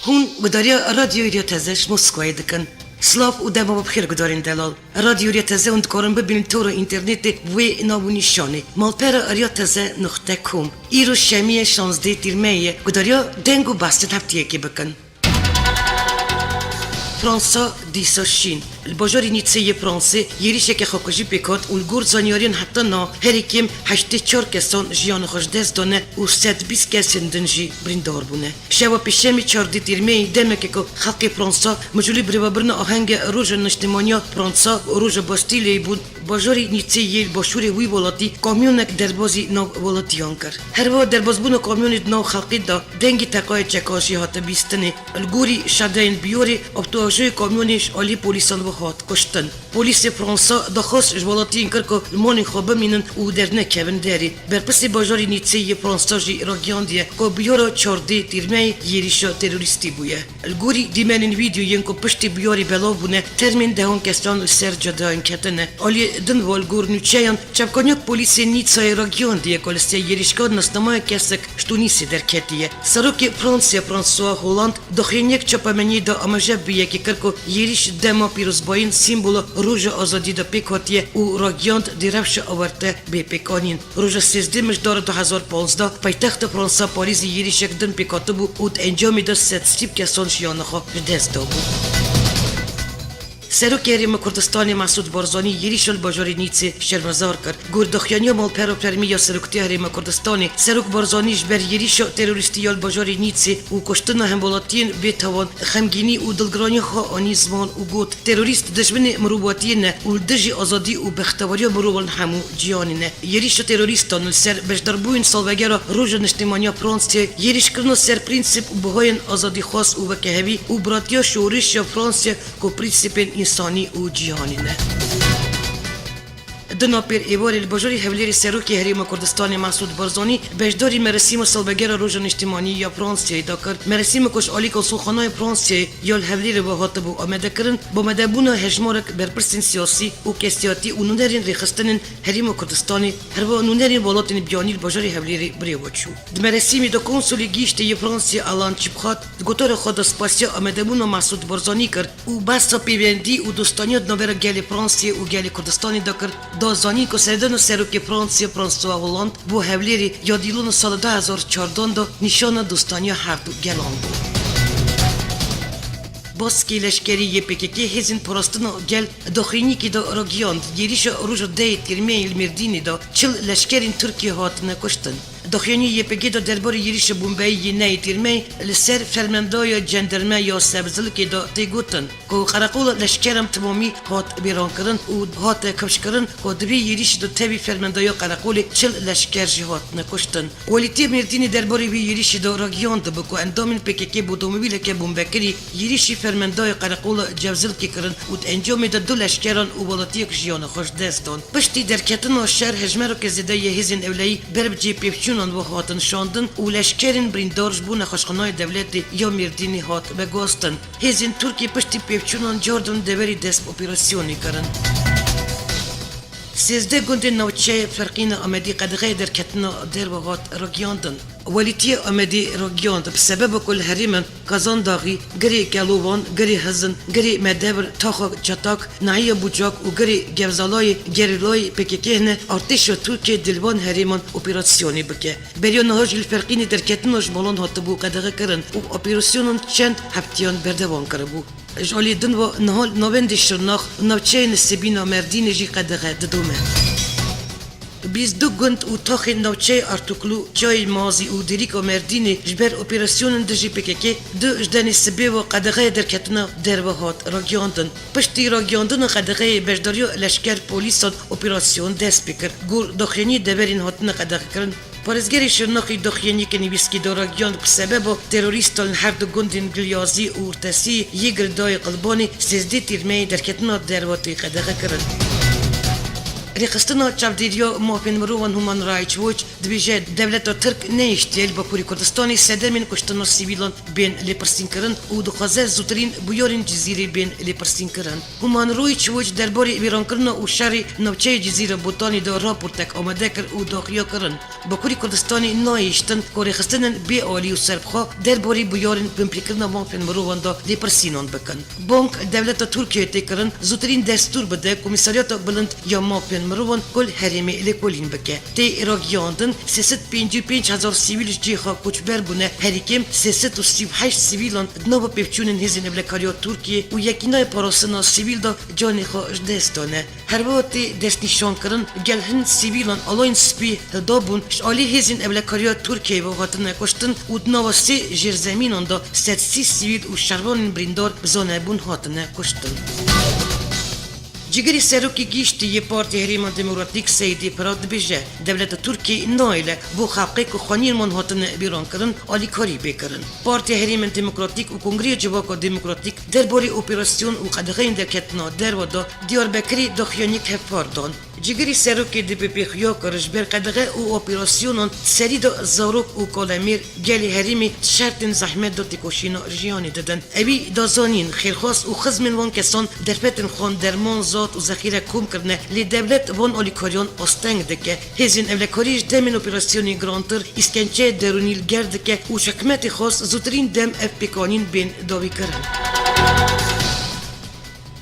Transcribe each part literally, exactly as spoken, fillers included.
Hûn gudariya Radyoya Rêya Teze ji Moskwayê dikin. Silav û dema we bi xêr gudarên delal. Radyoya Rêya Teze hûn dikarin bibînin tora înternetê bi wê nav û nîşanê, malpera rêya teze nuqte com. Îro şemiyê şazdeh Tîrmeyê ye, gudariya deng û behsên heftiyekê bikin. Fransa dîsa şîn. Li bajarê Nîtsê yê Fransê yêrîşeke xwekujî pêk hat û li gor zanyariyên heta niha herî kêm heştê çar kesan jiyana xwe ji dest dane û sed bîst kesên din jî birîndar bûne. Şeva pêşemî çardeh Tîrmeyê, demeke ku xelkê Fransa mijûlî birêvebirina ahengê Roja Niştimaniya Fransa û Roja Bastîleyê bûn, bajarê Nîtsê yê li başûrê wî welatî kamyonek derbazî nav welatiyan kir. Her wiha derbazbûna kamyonê di nav xelkê de dengê teqayê çekan jî hate bîstinê. Li gorî şahidên biyorê, optoajoyê kamyonê ji alî polîsan ve hat kuştin. Polîsê Fransa daxwaz ji welatiyên kir ku li malên xwe bimînin û dernekevin derê. Berpirsê bajarê Nîtsê yê Fransa jî ragihandiye ku biyora çardeh Tîrmeyê yêrîşa terorîstî bûye. Li gorî dîmenên vîdeo yên ku piştî biyarî belav bûne, termên dehan kesan li ser cadeyan ketine. Aliyê din ve li gor nûçeyan, çavkaniyek polîsên Nîtsayê ragihandiye ku li ser yêrîşka nasnameya kesek ji Tunîsê derketiye. Serokê Fransayê François Hollande daxuyaniyek çapemeniyê de amaje bi yekê kir ku yêrîş dema pîrozbayîn sîmbola Roja Azadiyê de pêk hatiye û ragihand dê rewşa awarte bê pêkanîn. Roja sêzdeh Mijdara du hezar panzdeh paytexta Fransa Parîzê yêrîşek din pêk hatibû û di encamê de sed sî kesan jiyana xwe ji dest dabû. Serokê Herêma Kurdistanê Mesûd Barzanî yêrîşa li bajarê Nîtsê şermezar kir. Gor daxuyaniya malpera fermî ya Seroktiya Herêma Kurdistanê, Serok Barzanî ji ber yêrîşa terorîstî ya li bajarê Nîtsê û kuştina hemwelatiyên bêtawan xemgînî û dilgiraniya xwe anî ziman û got, terorîst dijminê mirovatiyê ne û li dijî azadî û bextewariya mirovan hemû ciyanê ne. Yêrîşa terorîstan li ser beşdarbûyên salvegera Roja Niştimaniya Fransayê, yêrîşkirina ser prînsîp û bihayên azadîxwaz û wekehevî û biratiya şorişa Fransayê ku prînsîpên însanî û cîhanî ne. Di navpêr êvarê li bajarê Hewlêrê Serokê Herêma Kurdistanê Mesûd Barzanî beşdarî merasîma salvegera Roja Niştimanî ya Fransayê da kir. Merasîmê ku ji alî Konsulxanaya Fransayê ya li Hewlêrê ve hatibû amadekirin, bi amadebûna hejmarek berpirsên siyasî û kesiyatî û nûnerên rêxistinên Herêma Kurdistanê, herwiha nûnerên welatên biyanî li bajarê Hewlêrê bi rê ve çû. Di merasîmê de Konsulê Gihîştê yê Fransayê Alan Çîpxat di gotara xwe de spasiya amadebûna Mesûd Barzanî kir û behsa pêwendî û dostaniya di navbera gelê Fransayê û gelê Kurdistanê de kir, da zanîn ku seredana Serokê Fransayê François Hollande bo Hewlêrê ya dîlona sala du hezar çardan de nîşana dostaniya her du gelan bû. Baskê leşkerî yê P K K hêzên parastina gel daxuyaniyekê de ragihand, yêrîşa roja dehê Tîrmeyê li Mêrdînê de çil leşkerên Tirkiyê hatine kuştin. Daxuyaniyê Y P G de derbarê yêrîşa bombeyî yê nehê Tîrmeyê li ser fermendaya cenderme ya Sebzilkê de tê gotin ku qereqola leşkeran timamî hat bêrankirin û hate kifşkirin ku di vê yêrîşê de tevî fermendaya qereqolê çil leşker jî hatine kuştin. Welîtiya Mêrdînê derbarê vê yêrîşê de ragihandibe ku endamên P K K bi otomobîleke bombekirî yêrîşî fermendaya qereqola Cevzilkê kirin û di encamê de du leşkeran û welatiyek jiyana xwe ji dest dan. Piştî derketina şer hejmareke zêde yê hêzên ewleyî ber bi cihê pêvçûnan ve hatin şandin û leşkerên birîndar ji bo nexweşxanaya dewletê ya Mêrdînê hat veguhastin. Hêzên Tirkiyê piştî pêvçûnan cardin deverî dest bi operasyonê kirin. Sêzdeh gundên navçeyê Ferqîna Amedî qedexeyê derketina derve hat ragiyandin. Welîtiyê Amedî ragiyand, bi sebeba ku li herêmên Kazandaxî, Girê Kelovan, Girê Hizin, Girê Medevir, Taxa Çetak, Nahiya Bucak û Girê Gevzalayê gerîlayê P K K hene, artêşa Tirkiyê di li van herêman operasyonê bike. Beriya niha jî li Ferqînê derketina ji malan hatibû qedexekirin û operasyonan çend heftiyan berdewam kiribû. Ji alî din ve niha li navendê Şirnax û navçeyên Sibîna Mêrdînê jî qedexe didome. Bîst du gund û taxên navçeyê Artuklu, Çayê Mazî û Dêrîka Mêrdînê ji ber operasyonên dijî P K K du ji denê sibê ve qedexeya derketina derve hat ragiyandin. Piştî ragiyandina qedexeyê, beşdariya leşker polîsan operasyon dest pê kir. Gor daxuyaniyê deverên hatine qedexekirin, parêzgerê Şirnaxê daxuyaniyeke nivîskî da ragihand, bi sebeba terorîstan li her du gundên Gilyazî û Rtesî yê girêdayê Qilbanê sêzdeh Tîrmeyê derketina derve tê qedexekirin. Rêxistina çavdêriya mafên mirovan Human Rights Watch dibêje, dewleta Tirk nehiştiye li Bakurê Kurdistanê sedemên kuştina sivîlan bên lêpirsînkirin û dixwaze zûtirîn bûyerên Cizîrê bên lêpirsînkirin. Human Rights Watch derbarê wêrankirina û şerê navçeyê Cizîra Botanî de raportek amade kir û daxuya kirin, Bakurê Kurdistanê nahêştin ku rêxistinên bê alî û serbixwe derbarê bûyerên binpêkirina mafên mirovan de lêpirsînan bikin. Bang dewleta Tirkiyeyê tê kirin, zûtirîn destûr bide Komîsaryata Bilind ya Mafên Mirovan ku li herêmê lêkolîn bike. Tê ragihandin, sê sed pêncî û pênc hezar sivîl ji cihê xwe koçber bûne, herî kêm sê sed û sî û heşt sivîlan di nava pêvçûnên hêzên ewlekariya Tirkiyê û Yekînayê Parastina Sivîl de canê xwe ji dest dane. Her wiha tê destnîşankirin, gel hin sivîlan alayên spî hildabûn, ji alî hêzên ewlekariya Tirkiyeyê ve hatine kuştin û di nava sê jêrzemînan de sed sî sivîl û şervanên birîndar bi zonebûn hatine kuştin. Cîgirê Serokê Giştî yê Partiya Herêma Demokratîk Seîdê Pira dibêje, dewleta Tirkiyê nahêle bo xelkê ku xweniyên wan hatine wêrankirin, alîkarî bê kirin. Partiya Herêmên Demokratîk û Kongreya Civaka Demokratîk derbarê operasyon û qedexeyên derketina derve de Diyarbekirê daxuyaniyek hevpar dan. Cîgirê Serokê D P P xuya kir, ji ber qedexe û operasyonan di serî de zarok û kalemêr gelê herêmê di şertên zehmet de têkoşîna jiyanê didin. Ewî da zanîn, xêrxwaz û xizmên wan kesan derfetên xwan, derman, zat û zexîre kom kirine, lê dewlet van alîkariyan asteng dike. Hêzên ewlekarî ji demên operasyonê girantir îskenceyê derûnî li ger dike û ji hikûmetê xwest zûtirîn dem ev pêkanîn bên dawîkirin.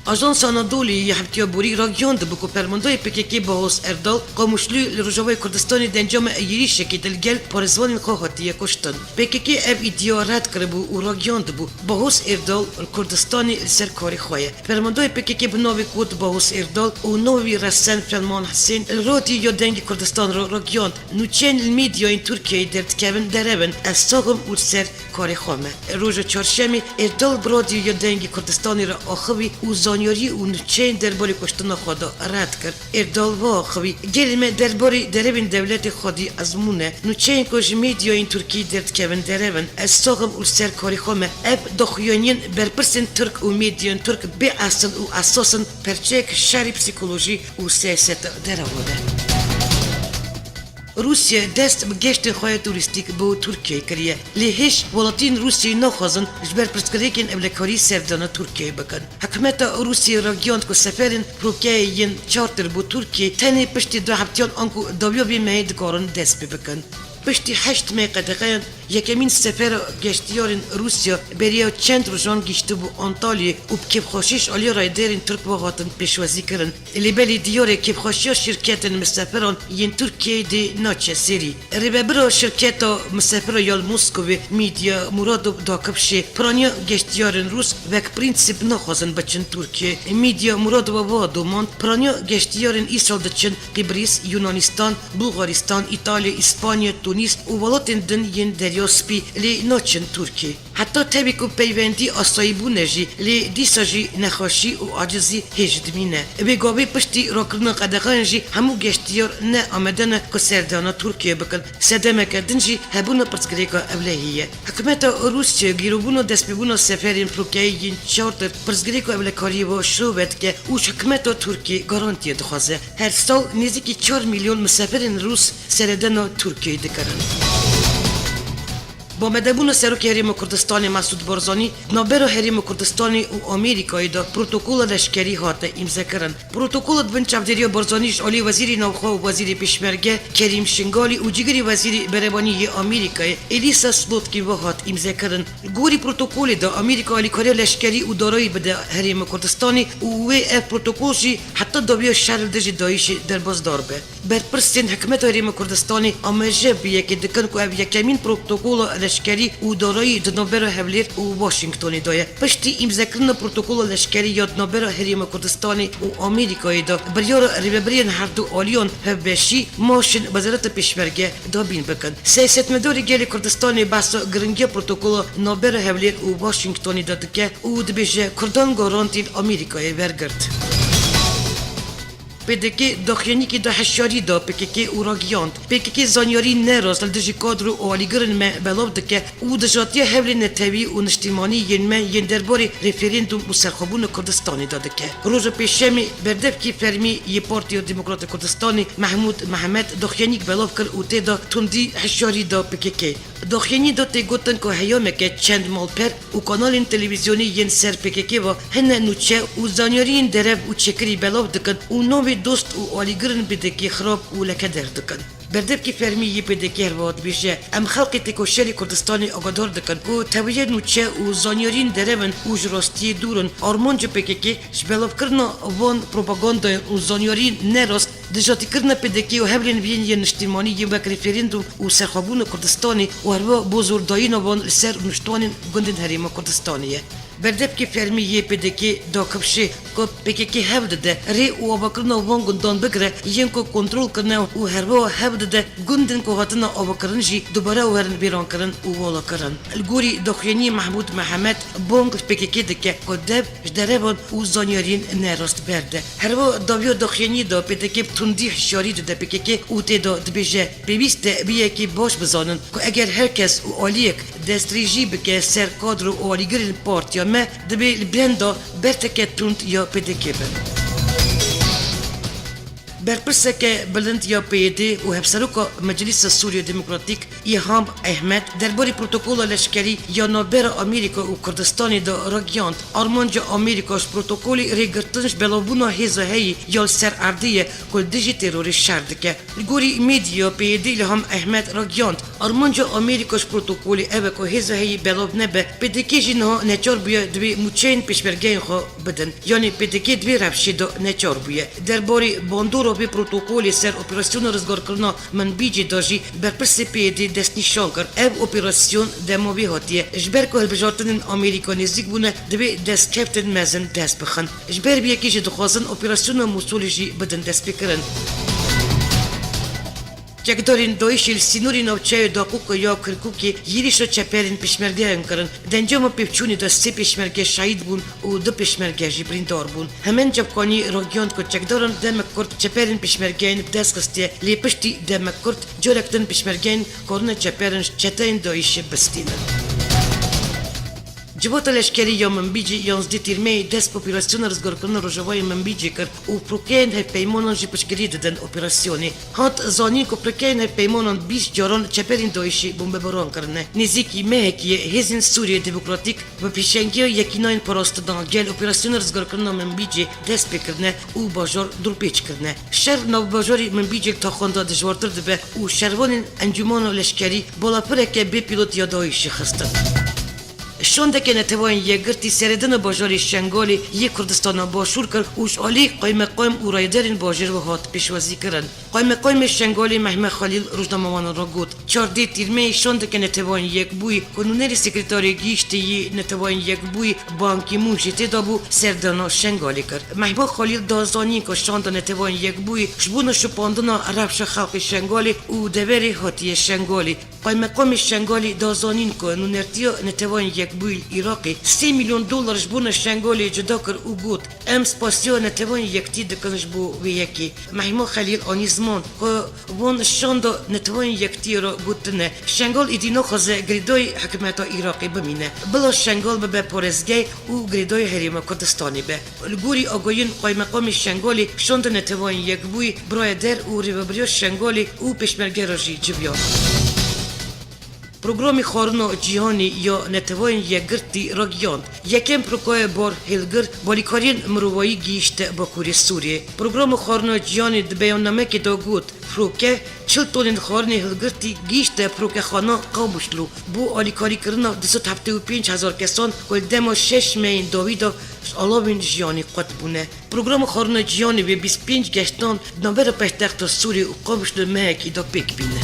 Ajansa Anadoluyê ya Heptiya borî ragihandibû ku fermandeyê P K K Bahos Erdal Qamişlû li Rojavayê Kurdistanê di encama êrîşekê de li gel parêzvanên xwe hatiye kuştin. P K K ev îdia red kiribû û ragihandibû, Bahos Erdal li Kurdistanê li ser karê xwe ye. Fermandeyê P K K bi navê kod Bahos Erdal û navê wî resen Felman Hisên li Radyoya Dengê Kurdistan re ragihand, nûçeyên li medyayên Tirkiyeyê derdikevin derew in, ez sax im û li ser karê xwe me. Roja çarşemê Erdal bi Radyoya Dengê Kurdistanê re axivî û zanyarî û nûçeyên derbarê kuştina xwe de red kir. Erdal ve axivî, gelê me derbarê derewên dewletê xwedî ezmûn e. Nûçeyên ku ji medyayên Tirkî derdikevin derew in. Ez sax im û li ser karê xwe me. Ev daxuyaniyên berpirsên Tirk û medyayên Tirk bê esil û esas in, perçeyek şerî psîkolojî û siyaseta derewan e. Rûsya dest bi geştên xwe ya turîstîk bo Tirkiyeyê kiriye. Lê hêj welatiyên Rûsyayê naxwazin ji ber pirsgirêkên ewlekarî serdana Tirkiyeyê bikin. Hikûmeta Rûsyayê ragihand ku seferên pirokeyê yên charter bo Tirkiyeyê tenê piştî du heftiyan anku dawiya vê mehê dikarin dest pê bikin. Piştî heşt meh qedexeyan, yekemîn sefera geştiyarên Rûsya beriya çend rojan gihiştibû Antalyayê û bi kêfxweşî ji alî rayderên Tirk ve hatin pêşwazî kirin. Lê belê diyar e kêfxweşiya şirketên misefiran yên Tirkiyeyê dê naçe serî. Rêvebira şirketa misefira ya li Moskovê Midya Muradov da kifşê piraniya geştiyarên Rûs wek prensîp naxwazin biçin Tirkiyeyê. Midya Muradova va domand, piraniya geştiyarên îsal diçin Qîbrîs, Yunanistan, Bulgaristan, Îtalya, Îspanya, Tunîs û welatên din yên Derya Spî, lê naçin Tirkiyeyê. Heta tevî ku peywendî asayî bûne jî, lê dîsa jî nexweşî û acizî hêj dimîne. Vê gavê piştî rakirina qedexeyan jî hemû geştiyar ne amade ne ku serdana Tirkiyeyê bikin. Sedemeke din jî hebûna pirsgirêka ewlehî ye. Hikûmeta Rûsya girêdana destpêbûna seferên pirokeyî yên charter pirsgirêka ewlekariyê ve şove dike û ji hikûmeta Tirkiyê garantiye dixwaze. Her sal nêzîkî çar milyon misafirên Rûs seredana Tirkiyeyê dikirin. Bi amadebûna Serokê Herêma Kurdistanê Mesûd Barzanî, di navbera Herêma Kurdistanê û Amerîkayê de protokola leşkerî hate îmzekirin. Protokola di bin çavdêriya Barzanî ji alî Wezîrê Navxwe û Wezîrê Pêşmerge Kerîm Şingalî û Cîgirê Wezîrê Berevanî yê Amerîkayê Elisa Slotkin ve hat îmzekirin. Gorî protokolê de Amerîka alîkariya leşkerî û darayî bide Herêma Kurdistanê û wê ev protokol jî heta dawiya şer li dijî DAIŞê derbasdar be. Berpirsên Hikûmeta Herêma Kurdistanê amaje bi yekê dikin ku ev yekemîn protokola leşkerî û darayî di navbera Hewlêr û Washingtonê de ye. Piştî îmzekirina protokola leşkerî ya di navbera Herêma Kurdistanê û Amerîkayê de, biryara rêvebiriyên herdu aliyan hevbeşî maşên Wezareta Pêşmerge dabîn bikin. Siyasetmedarê gelê Kurdistanê behsa giringiya protokola navbera Hewlêr û Washingtonê de dike û dibêje, Kurdan garantî li Amerîkayê wergirt. P D K daxuyanîkê da hişyarî da P K K û ragihand, P K K zanyarî nerast li dijî kadro û alîgirên me belav dike û dijatiya hewlên netewî û niştîmanî yên me yên derbarê referandûm û serxwebûna Kurdistanê de dike. Roja Pêşemê berdevkê fermî yê Partiya Demokrata Kurdistanê Mehmûd Mihemed daxuyanîk belav kir û tê de tundî hişyarî da P K K. Daxuyanî de tê gotin ku heyameke çend malper û kanalên televîzyonî yên ser P K K ve hine nûçe û zanyariyên derev û çêkirî belav dikin û navê dost û alîgirên P D K xirab û lekeder dikin. Berdevkê fermî yê P D K herwiha dibêje, Em xelkê têkoşerê Kurdistanê agadar dikin ku tewiya nûçe û zanyariyên derev in û ji rastiyê dûr in. Armanca P K K ji belavkirina van propagandayan û zanyariyên nerast, dijatîkirina P D K û hewlên wî yên niştîmanî yên wek referandûm û serxwebûna Kurdistanê û herwiha bozordayîna wan li ser rûniştvanên gundên Herêma Kurdistanê ye. Berdevkê fermî yê P D K da kifşê ku P K K hewl dide rê û avakirina van gundan bigire yên ku kontrol kirine û herwiha hewl dide gundên ku hatine avakirin jî dubare werin bêrankirin û walakirin. Li gorî daxuyaniyê Mehmûd Mihemed, bang li P K K dike ku dev ji derevan û zanyariyên nerast berde. Herwiha dawiya daxuyaniyê de P D K bi tundî hişyarî dide P K K û tê de dibêje, Pêwîst e bi yekê baş bizanin ku eger her kes û aliyek destdirêjî bike ser kadro û alîgirên partiya me, dibê li benda berteke tund ya P D K bin. Berpirseke bilind ya P Y D û Hevseroka Meclîsa Sûriya Demokratîk, Îlham Ehmed, derbarê protokola leşkerî ya navbera Amerîka û Kurdistanê de ragihand, armanca Amerîka ji protokolê rêgirtin ji belavbûna hêza heyî ya li ser erdê ye ku li dijî terorê şer dike. Li gorî medyaya P Y D Îlham Ehmed ragihand, armanca Amerîka ji protokolê ew e ku hêza heyî belav nebe, P D K jî niha neçar bûye divê mûçeyên pêşmergeyên xwe bidin. Yanî P D K di vê rewşê de neçar bûye. Derbarê bandora vê protokolê ser operasyona rizgarkirina Minbicê de jî berpirsê P Y D destnîşan kir, ev operasyon dema wê hatiye, ji ber ku hilbijartinên Amerîka nêzîk bûne, divê destkeftên mezin dest bixin. Ji ber vê yekê jî dixwazin operasyona Mûsulê jî bidin destpêkirin. Çekdarên DAIŞê li sînorê navçeya Daqûka ya Kirkûkê yêrîşa çeperên pêşmergeyan kirin. Di encama pêvçûnê de sê pêşmerge şehîd bûn û du pêşmerge jî birîndar bûn. Hemen Cevkanî ragihand ku çekdaran demek kurt çeperên pêşmergeyên bi dest xistiye, lê piştî demek kurt carek din pêşmergeyên karine çeperên ji çeteyên DAIŞê bistînin. Civata leşkerî ya Minbicê yanzdeh Tîrmeyê dest bi operasyona rizgarkirina Rojavayê Minbicê kir û firokeyên hevpeymanan jî piştgirî didin operasyonê. Hat zanîn ku firokeyên hevpeymanan bîst caran çeperên DAIŞê bombebaran kirine. Nêzîkî mehekî ye hêzên Sûriyê Demokratîk bi pêşengiya Yekînayên Parastina Gel operasyona rizgarkirina Minbicê dest pê kirine û bajar dorpêç kirine. Şer nav bajarê Minbicê li taxan de dijwartir dibe û şervanên encûmana leşkerî balafireke bê pîlot ya DAIŞê xistin. Şandeke Neteweyên Yekgirtî seredana bajarê Şengalê yê Kurdistana Başûr kir û ji alî qaymeqam û rayderên bajêr ve hat pêşwazîkirin. Qaymeqamê Şengalê Mehmet Xelîl rojnamewanan re got, çardeh Tîrmeyê şandeke Neteweyên Yekbûyî ku nûnerê Sekreterê Gihîştê yê Neteweyên Yekbûyî Ban Ki-moon jî tê de bû, serdana Şengalê kir. Mehmet Xelîl da zanîn ku şanda Neteweyên Yekbûyî ji bona şopandina rewşa xelkê Şengalê û deverê hatiye Şengalê. Qaymeqamê Şengalê da zanîn ku nûnertiya Neteweyên Yekbûyî li Iraqê sê milyon dolar ji bona Şengalê cuda kir û got, Em spasiya Neteweyên Yektî dikin ji bo vê yekê. Mehîma Xelîl anî ziman ku van şanda Neteweyên Yektî re gotine, Şengal êdî naxwaze girêdayî hikûmeta Iraqê bimîne. Bila Şengal bibe parêzgeh û girêdayî Herêma Kurdistanê be. Li gorî agahiyên Qaymeqamê Şengalê, şanda Neteweyên Yekbûyî, Birayê Der û Rêvebiriya Şengalê û Pêşmerge re jî civiya. Programê Xwarina Cîhanê ya Neteweyên Yekgirtî ragihand, yekem firokeyê bar hilgir bi alîkariyên mirovayî gihîşte Bakurê Sûriyê. Programa Xwarina Cîhanê di beyannamekê de got, firoke çil tonên xwarinê hilgirtî gihîşte firokexana Qamişlo bo alîkarîkirina du sed heftê û pênc hezar kesan ku li dema şeş mehên dawî de ji alavên jiyanê qut bûne. Programa Xwarina Cîhanê wê bîst pênc geştan di navbera paytexta Sûriyê û Qamişlo mehekî de pêk bîne.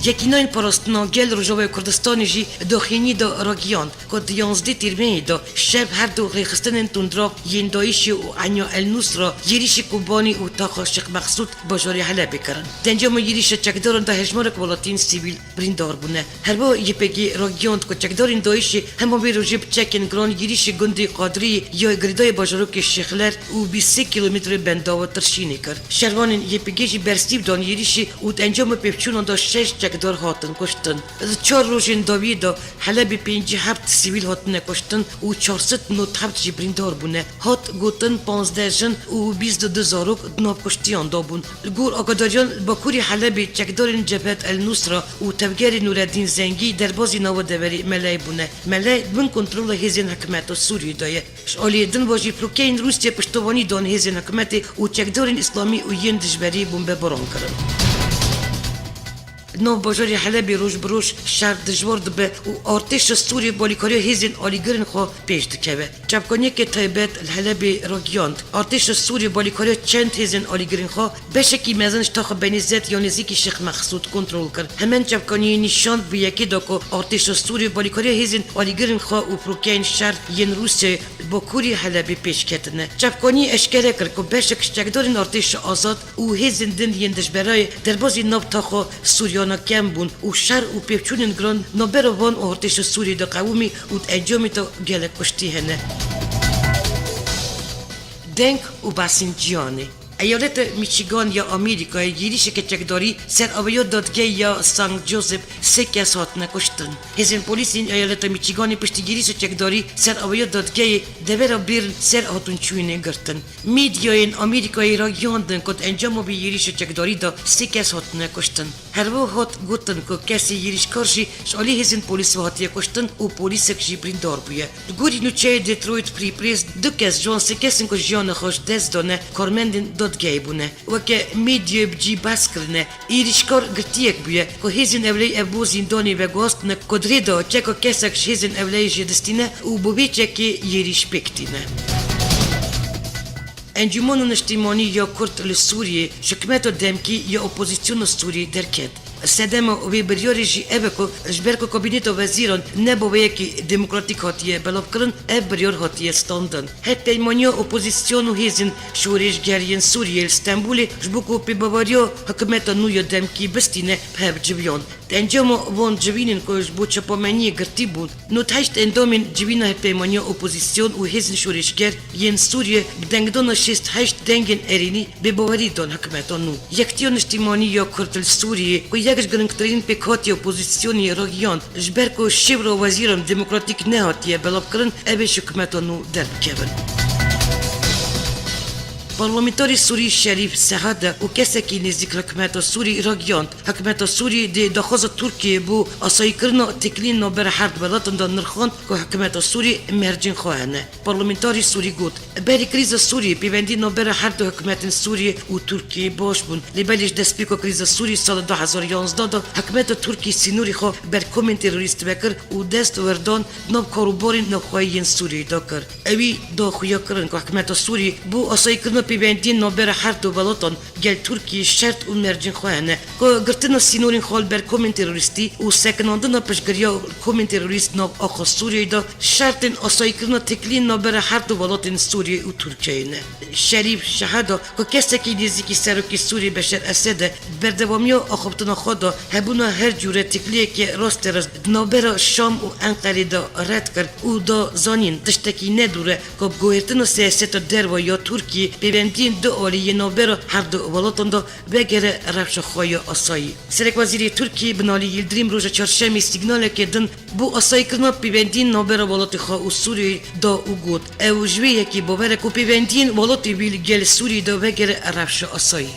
Yekîneyên Parastina Gel Rojavayê Kurdistanê jî daxuyaniyê de ragihand ku di yanzdeh Tîrmehê de şev her du rêxistinên tundrew yên DAIŞê û Enya El Nusra yêrîşî Kobanî û taxa Şêx Mexsûd bajarê Helebê kirin. Di encama yêrîşa çekdaran de hejmarek welatiyên sivîl birîndar bûne. Her wiha Y P G ragihand ku çekdarên DAIŞê hema vê rojê bi çekên giran yêrîşî gundê Qadriyê ya girêdayê bajarokê Şêxler û bîst sê kîlometrê bendava Tirşînê kir. Şervanên Y P G jî bersiv dan yêrîşê û di encama pêvçûnan de şeş çekdar hatin kuştin. Di çar rojên dawiyê de Helebê pêncî heft sivîl hatine kuştin û çar sed nod heft jî birîndar bûne. Hat gotin, panzdeh jin û bîst û du zarok di nav kuştiyan de bûn. Li gor agadariyan li bakurî Helebê çekdarên Cebhet El Nusra û tevgerê Nûreddîn Zengî derbazî nava deverê Meleyê bûne. Meley bin kontrola hêzên hikûmeta Sûriyê de ye. Ji aliyê din ve jî firokeyên Rûsya piştevanî dan hêzên hikûmetê û çekdarên îslamî û yên dijberî bombebaran kirin. Nav bajarê Helebê roj bi roj şer dijwar dibe û artêşa Sûriyê balîkariya hêzên alîgirên xwe pêş dikeve. Çavkaniyeke taybet li Helebê ragihand, artêşa Sûriyê balîkariya çend hêzên alîgirên xwe beşekî mezin ji taxa Benîzet ya nêzîkî Şêx Mexsûd kontrol kir. Hemen çavkaniyê nîşan bi yekê da ku artêşa Sûriyê balîkariya hêzên alîgirên xwe û firokeyên şer yên Rûsyayê li bakurî Helebê pêş ketine. Çavkaniyê eşkere kir ku beşek ji çekdarên artêşa azad û hêzên din yên dijberayê derbazî nav taxa Sûriyana kem bûn û şer û pêvçûnên giran navbera van û artêşa Sûriyê de qewimî û di encamê de gelek kuştî hene. Deng û behsên cîhanê. Eyaleta Michigan ya Amerîkayê yêrîşeke çekdarî ser aweya dadgehê ya Saint Joseph sê kes hatine kuştin. Hêzên polîsên eyaleta Michiganê piştî yêrîşa çekdarî ser aweya dadgehê devera Bern ser hatinçûyînê girtin. Medyayên Amerîkayê ragihandin ku di encama vê yêrîşa çekdarî de sê kes hatine kuştin. Her wiha hat gotin ku kesê yêrîşkar jî ji alî hêzên polîs ve hatiye kuştin û polîsek jî birîndar bûye. Li gorî nûçeyê Detroit Free Press, du kes ji wan sê kesên ku jiyana xwe ji dest dane karmendên dadgehê bûne. Weke medyayê bi cî behs kirine, êrîşkar girtiyek bûye ku hêzên ewleyî ev bo zîndanê veguhastine ku di rê de çeka kesek ji hêzên ewleyî jê distîne û bi vê çekê yêrîş pêk tîne. Encûmena Niştimanî ya Kurd li Sûriyê ji hikûmeta demkî ya opozîsyona Sûriyê derket. Sedema vê biryarê jî ev e ku ji ber ku kabîneta wezîran ne bi wê yekê demokratîk hatiye belavkirin, ev biryar hatiye standin. Hevpeymaniya opozîsyon û hêzên şoreşger yên Sûriyê li Stenbolê ji bo ku pêbaweriya hikûmeta nû ya demkî bistîne, bi hev civiyan. Di encama van civînên ku ji bo çapemeniyê girtî bûn, nod heşt endamên civîna hevpeymaniya opozîsyon û hêzên şoreşger yên Sûriyê bi dengdana şêst heşt dengên erênî bêbawerî dan hikûmeta nû. Yekitiya Niştimanî ya Kurd li Sûriyê, ku yek ji girîngtirîn pêkhatiya opozîsyonê ragihand, ji ber ku şêwra wezîran demokratîk nehatiye belavkirin, ev ê ji hikûmeta nû derbikevin. Parlamenterê Sûrî Şerîf Sehada û kesekî nêzîk hikûmeta Sûrî ragihand, hikûmeta Sûrî di daxwaza Tirkiyê bo asayîkirina têkiliyên navbera her du welatan de nirxand ku hikûmeta Sûrî mercên xwe hene. Parlamenterê Sûrî got, berî krîza Sûriyê pêwendiyên navbera her du hikûmetên Sûriyê û Tirkiyê baş bûn. Lê belê ji destpêka krîza Sûrî sala du hezar yanzdeh de hikûmeta Tirkî sînorê xwe ber komên terorîst vekir û dest werdan di nav karûbarên navxweyî yên Sûriyê de kir. Ewî daxuya kirin ku hikûmeta Sûrî bo asayîkirina pêwendiyên navbera her du welatan gel Tirkiyê şert û mercên xwe hene, ku girtina sînorên xwe li ber komên terorîstî û sekinandina piştgiriya komên terorîst nav axa Sûriyeyê de şertên asayîkirina têkiliyên navbera her du welatên Sûriyê û Tirkiyeyê ne. Şerîf Şehada, ku kesekî nêzîkî serokê Sûriyê Beşer Esed e, di berdewamiya axaftina xwe de hebûna her cûre têkiliyeke rasterast di navbera Şam û Enqerê de red kir û da zanîn, tiştekî ne dûr e ku bi guhertina siyaseta derve ya Tirkiyê pêwendiyên du alî yê navbera her du welatan de vegere rewşa xwe ya asayî. Serekwezîrê Tirkiyê Binalî Yildirim roja çarşemê sîgnaleke din bo asayîkirina pêwendiyên navbera welatê xwe û Sûriyeyê da û got, ew ji vê yekê bawer e ku pêwendiyên welatê wî li gel Sûriyê de vegere rewşa asayî.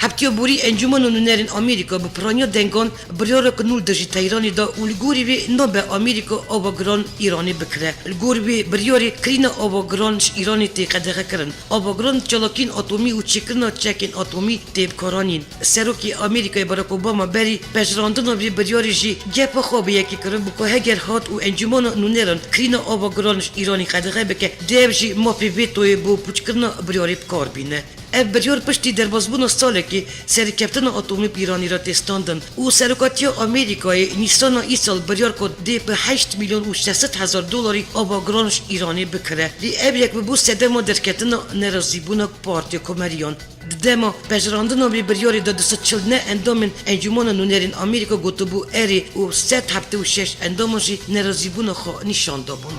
Heptiya borî Encûmena Nûnerên Amerîka bi piraniya dengan biryarek nû li dijî Teyranê da û li gorî vê nabe Amerîka ava giran Îranê bikire. Li gor vê biryarê kirîna ava giran ji Îranê tê qedexekirin. Ava giran çalakiyên atomî û çêkirina çekên atomî tê bikaranîn. Serokê Amerîkayê Barack Obama berî pejirandina vê biryarê jî gefa xwe bi yekê kiribû ku heger hat û Encûmena Nûneran kirîna ava giran ji Îranê qedexe bike, dê ev jî mafê vetoyê bo pûçkirina biryarê bi kar bîne. Ev biryar piştî derbazbûna salekê serkeftina atomî bi Îranî re tê standin û serokatiya Amerîkayê Nîsana îsal biryar ku dê bi heşt milyon û şeş sed hezar dolarî ava giran ji Îranê bikire. Lê ev yek bû sedema derketina nerazîbûna Partiya Komeriyan. Di dema pejirandina vê biryarê de du sed çil neh endamên Encûmena Nûnerên Amerîka gotibû erê û sed heftê û şeş endama jî nerazîbûna xwe nîşan dabûn.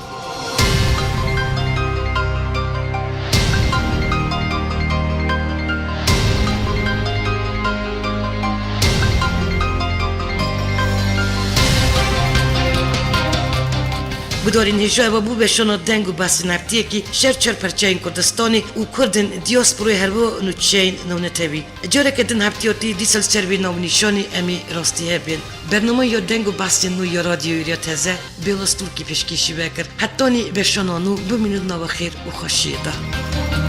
Gudarên hêja eva bû weşana deng û behsên heftiyekî şer çar perçeyên Kurdistanê û Kurdên diasporayê herwiha nûçeyên navnetewî. Careke din heftiyatî dîsa li ser vê navnîşanê em ê rastî hev bên. Bernameya deng û behsên nû ya Radyoya Êrîa Teze Bêwaz Tûrkî pêşkêşî we kir. Hetanî weşana nû bimînin di nava xêr û xweşiyê de.